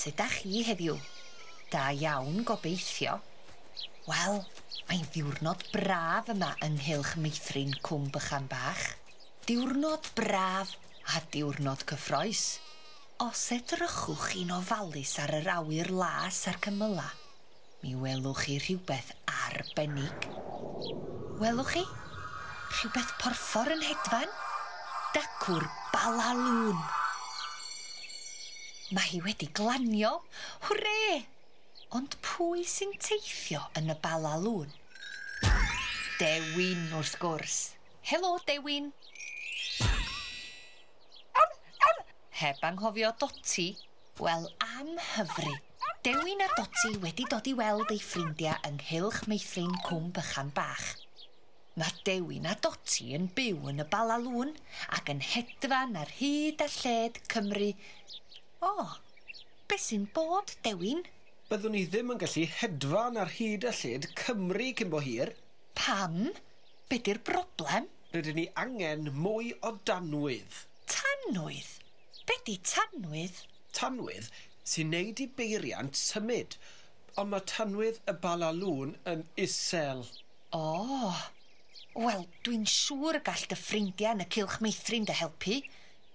Sut dach chi heddiw? Da iawn, gobeithio. Wel, mae'n ddiwrnod braf yma yng Nghylch Meithrin Cwm Bychan Bach. Diwrnod braf a diwrnod cyffrous. Os edrychwch chi'n ofalus ar yr awyr las a'r cymyla, mi welwch chi rhywbeth arbennig. Welwch chi? Rhywbeth porffor yn hedfan? Dacw'r balalŵn. Mae hi wedi glanio. Hwre! Ond pwy sy'n teithio yn y balalŵn? Dewin, wrth gwrs. Helo, Dewin. Heb anghofio Doti. Wel, am hyfryd. Dewin a Doti wedi dod i weld ei ffrindiau yng Nghylch Meithrin Cwm Bychan Bach. Mae Dewin a Doti yn byw yn y Balalŵn ac yn hedfan ar hyd a lled Cymru. O, be sy'n bod, Dewin? Byddwn ni ddim yn gallu hedfan ar hyd a lled Cymru cyn bo hir. Pam? Be di'r broblem? Rydyn ni angen mwy o danwydd. Tanwydd? Be di tanwydd? Tanwydd sy'n neud i beiriant symud, ond mae tanwydd y balalŵn yn isel. O, wel, dwi'n siŵr y gall dy ffrindiau yn y Cylch Meithrin dy helpu.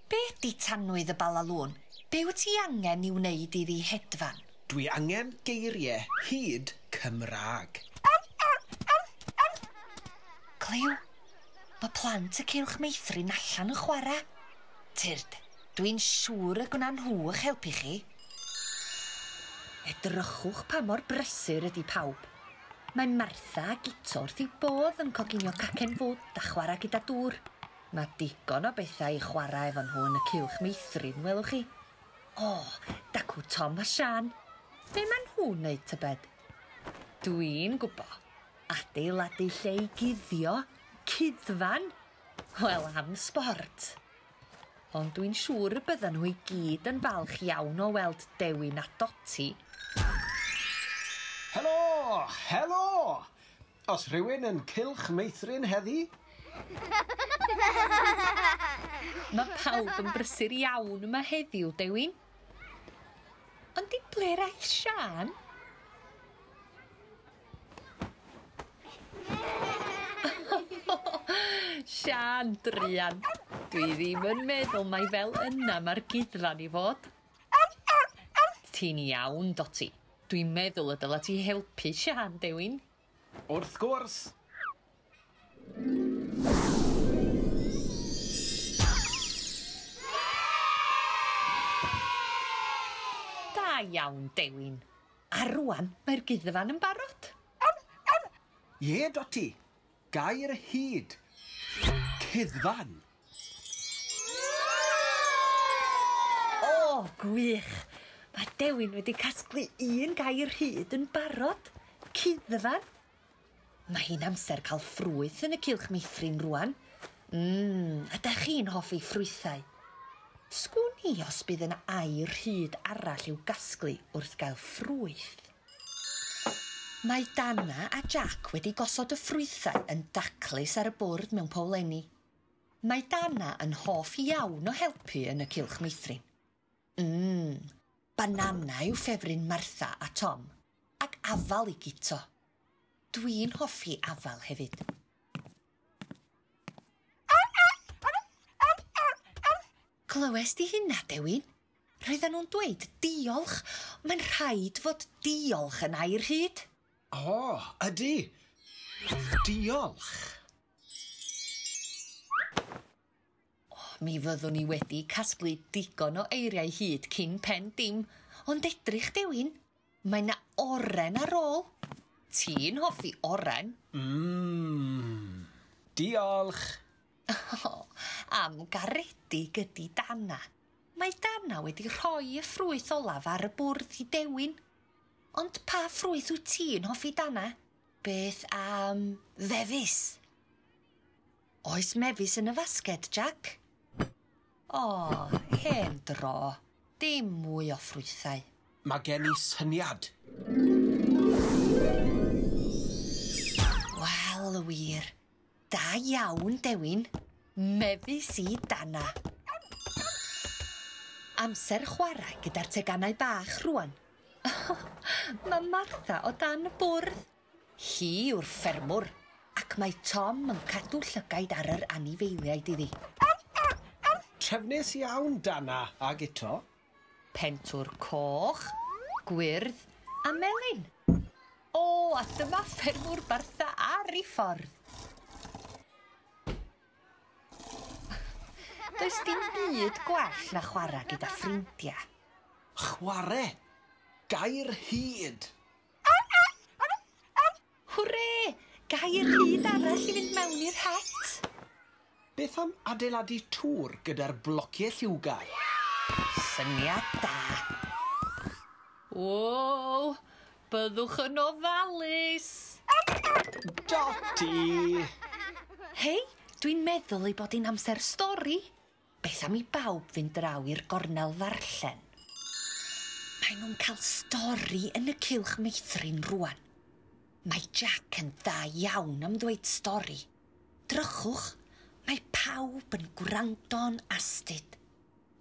Be di tanwydd y balalŵn? Be wyt ti angen i wneud iddi hedfan? Dwi angen geiriau hyd Cymraeg. Clyw, mae plant y Cylch Meithrin allan yn chwarae. Tyrd, dwi'n siŵr y gwna nhw eich helpu chi. Edrychwch pa mor brysur ydy pawb. Mae Martha a Guto wrth eu bodd yn coginio cacen fwd a chwarae gyda dŵr. Mae digon o bethau i chwarae efo nhw yn y Cylch Meithrin, welwch chi. O, dacw Tom a Sian. Be maen nhw'n wneud tybed? Dwi'n gwybod. Adeiladu lle i guddio. Cuddfan. Wel, am sbort. Ond dwi'n siŵr y byddan nhw i gyd yn falch iawn o weld Dewin a Doti. Helo! Helo! Os rhywun yn Cylch Meithrin heddi? Mae pawb yn brysur iawn yma heddiw, Dewin. Ond i ble aeth Sian? Sian, druan. Dwi ddim yn meddwl mai fel yna mae'r guddfan i fod. Ti'n iawn, Doti. Dwi'n meddwl y dyla ti helpu Sian, Dewin. Wrth gwrs. Da iawn, Dewin. A rwan, mae'r guddfan yn barod. Ie, Doti. Gair hyd. Cuddfan. O, gwych. Mae Dewin wedi casglu un gair hyd yn barod. Cuddfan. Mae hi'n amser cael ffrwyth yn y Cylch Meithrin rwan. Ydych chi'n hoffi ffrwythau? Sgwn i os bydd yna air hyd arall i'w gasglu wrth gael ffrwyth. Mae Dana a Jack wedi gosod y ffrwythau yn daclus ar y bwrdd mewn powlenni. Mae Dana yn hoff iawn o helpu yn y Cylch Meithrin. Banana yw ffefryn Martha a Tom, ac afal i Guto. Dwi'n hoffi afal hefyd. Clywes di hynna, Dewin? Roedden nhw'n dweud diolch. Mae'n rhaid fod diolch yn air hyd. O, ydy. Diolch. O, mi fyddwn ni wedi casglu digon o eiriau hyd cyn pen dim. Ond edrych, Dewin, mae 'na oren ar ôl. Ti'n hoffi oren? Diolch. O, am garedig ydy Dana. Mae Dana wedi rhoi y ffrwyth olaf ar y bwrdd i Dewin. Ond pa ffrwyth wyt ti'n hoffi, Dana? Beth am fefus? Oes mefus yn y fasged, Jack? O, hen dro. Dim mwy o ffrwythau. Mae gen i syniad. Wel, wir. Da iawn, Dewin. Mefus i Dana. Amser chwarae gyda'r teganau bach rwan. Mae Martha o dan y bwrdd. Hi yw'r ffermwr, ac mae Tom yn cadw llygaid ar yr anifeiliaid iddi. Trefnus iawn Dana a Guto. Pentwr coch, gwyrdd a melyn. O, a dyma ffermwr Martha ar ei ffordd. Does dim byd gwell na chwarae gyda ffrindiau. Chwarae? Gair hud. Hwre! Gair hud arall i fynd mewn i'r het. Beth am adeiladu tŵr gyda'r blociau lliwgar? Syniad da. Wow, byddwch yn ofalus. Doti! Hei, dwi'n meddwl ei bod hi'n amser stori. Beth am i bawb fynd draw i'r gornel ddarllen? Mae nhw'n cael stori yn y cylch meithrin rwan. Mae Jack yn dda iawn am ddweud stori. Drychwch, mae pawb yn gwrando'n astud.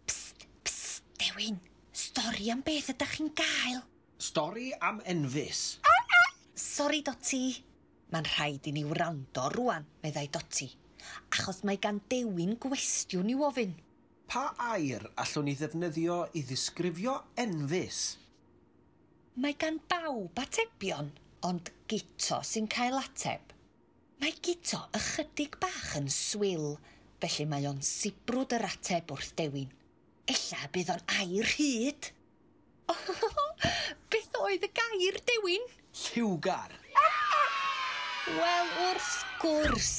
Psst, psst, Dewin, stori am beth ydych chi'n gael? Stori am enfys. Sori, Doti. Mae'n rhaid i ni wrando rwan, meddai Doti, achos mae gan Dewin gwestiwn i'w ofyn. Pa air allwn ni ddefnyddio i ddisgrifio enfys? Mae gan bawb atebion, ond Guto sy'n cael ateb. Mae Guto ychydig bach yn swil, felly mae o'n sibrwd yr ateb wrth Dewin. Ella bydd o'n air hud. Beth oedd y gair, Dewin? Lliwgar. Wel, wrth gwrs,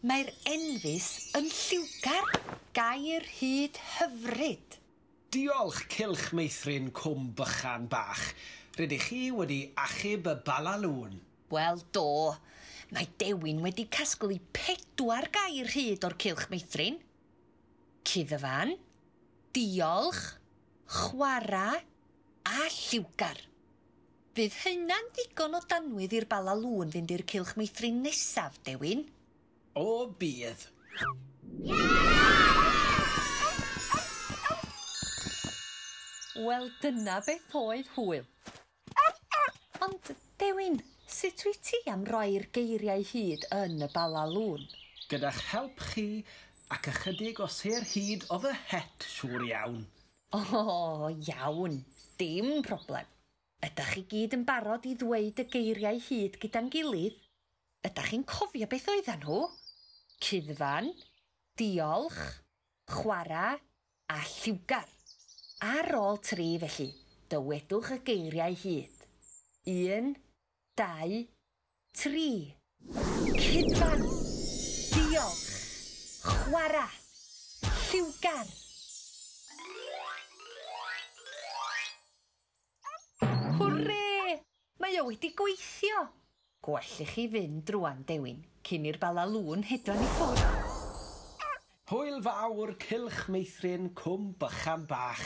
mae'r enfys yn lliwgar. Gair hud hyfryd. Diolch Cylch Meithrin Cwm Bychan Bach. Rydych chi wedi achub y balalŵn. Wel, do. Mae Dewin wedi casglu 4 gair hud o'r Cylch Meithrin. Cuddfan, diolch, chwarae a lliwgar. Fydd hynna'n ddigon o danwydd i'r balalŵn fynd i'r Cylch Meithrin nesaf, Dewin? O, bydd. Wel, dyna beth oedd hwyl. Ond, Dewin, sut wyt ti am roi'r geiriau hud yn y balalŵn? Gyda'ch help chi ac ychydig o sêr hud o fy het, siŵr iawn. O, iawn. Dim problem. Ydach chi gyd yn barod i ddweud y geiriau hud gyda'n gilydd? Ydach chi'n cofio beth oeddan nhw? Cuddfan, diolch, chwarae a lliwgar. Ar ôl 3, felly, dywedwch y geiriau hud. 1, 2, 3. Cuddfan, diolch, chwarae, lliwgar. Hwre! Mae o wedi gweithio. Gwell i chi fynd rwan, Dewin, cyn i'r balalŵn hedfan i ffwrdd. Hwyl fawr Cylch Meithrin Cwm Bychan Bach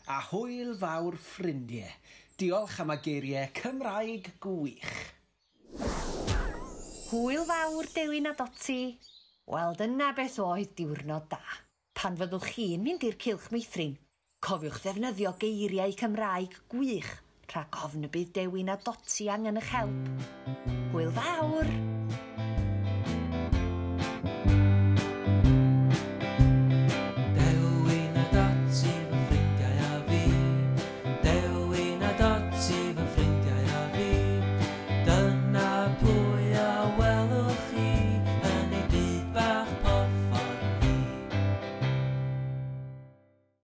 a hwyl fawr ffrindiau. Diolch am y geiriau Cymraeg gwych. Hwyl fawr, Dewin a Doti. Wel, dyna beth oedd diwrnod da. Pan fyddwch chi'n mynd i'r Cylch Meithrin, cofiwch ddefnyddio geiriau Cymraeg gwych rhag ofn y bydd Dewin a Doti angen eich help. Hwyl fawr!